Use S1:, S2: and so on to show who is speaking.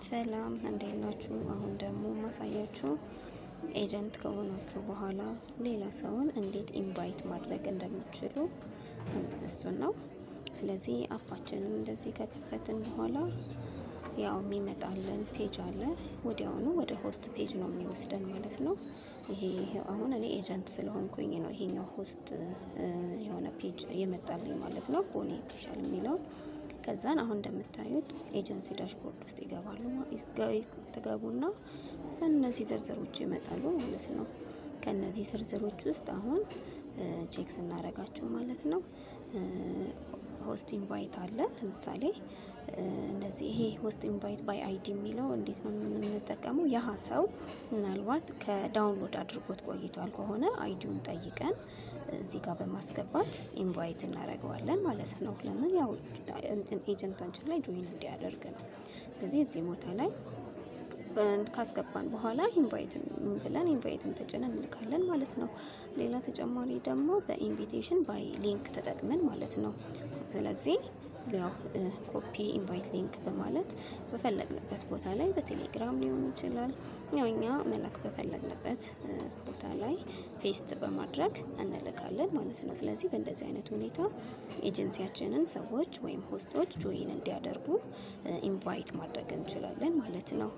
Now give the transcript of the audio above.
S1: ሰላም እንዴት ናችሁ? አሁን ደግሞ ማሳያችሁ agent ከሆናችሁ በኋላ ሌላ ሰውን እንዴት invite ማድረግ እንደምትችሉ እሱን ነው። ስለዚህ app ኣችንን እንደዚህ ከከፈትን በኋላ ያው የሚመጣልን page አለ። ወዲያውኑ ወደ host page ነው የሚወስደን ማለት ነው። ይሄ አሁን እኔ agent ስለሆንኩኝ ነው ይሄኛው host የሆነ page የመጣልኝ ማለት ነው። ቦኔ official የሚለው። ከዛን አሁን እንደምታዩት agency dashboard ውስጥ ይገባሉ። ትገቡና ከዛን እነዚህ ዝርዝሮች ይመጣሉ ማለት ነው። ከነዚህ ዝርዝሮች ውስጥ አሁን check ስናረጋቸው ማለት ነው፣ host invite አለ። ለምሳሌ እንደዚህ ይሄ host invite by ID የሚለው እንዴት ነው የምንጠቀመው? ያ ሰው ምናልባት ከ download አድርጎት ቆይቷል ከሆነ ID ውን ጠይቀን እዚህ ጋር በማስገባት invite እናደርገዋለን ማለት ነው። ለምን? ያው agent ኣችን ላይ join እንዲያደርግ ነው። ስለዚህ እዚህ ቦታ ላይ ካስገባን በኋላ invite ብለን invite ን ተጭነን እንልካለን ማለት ነው። ሌላ ተጨማሪ ደግሞ በ invitation by link ተጠቅመን ማለት ነው። ስለዚህ ያው copy invite link በማለት በፈለግንበት ቦታ ላይ፣ በቴሌግራም ሊሆን ይችላል፣ ያው እኛ መላክ በፈለግንበት ቦታ ላይ paste በማድረግ እንልካለን ማለት ነው። ስለዚህ በእንደዚህ አይነት ሁኔታ ኤጀንሲያችንን ሰዎች ወይም host ኦች join እንዲያደርጉ invite ማድረግ እንችላለን ማለት ነው።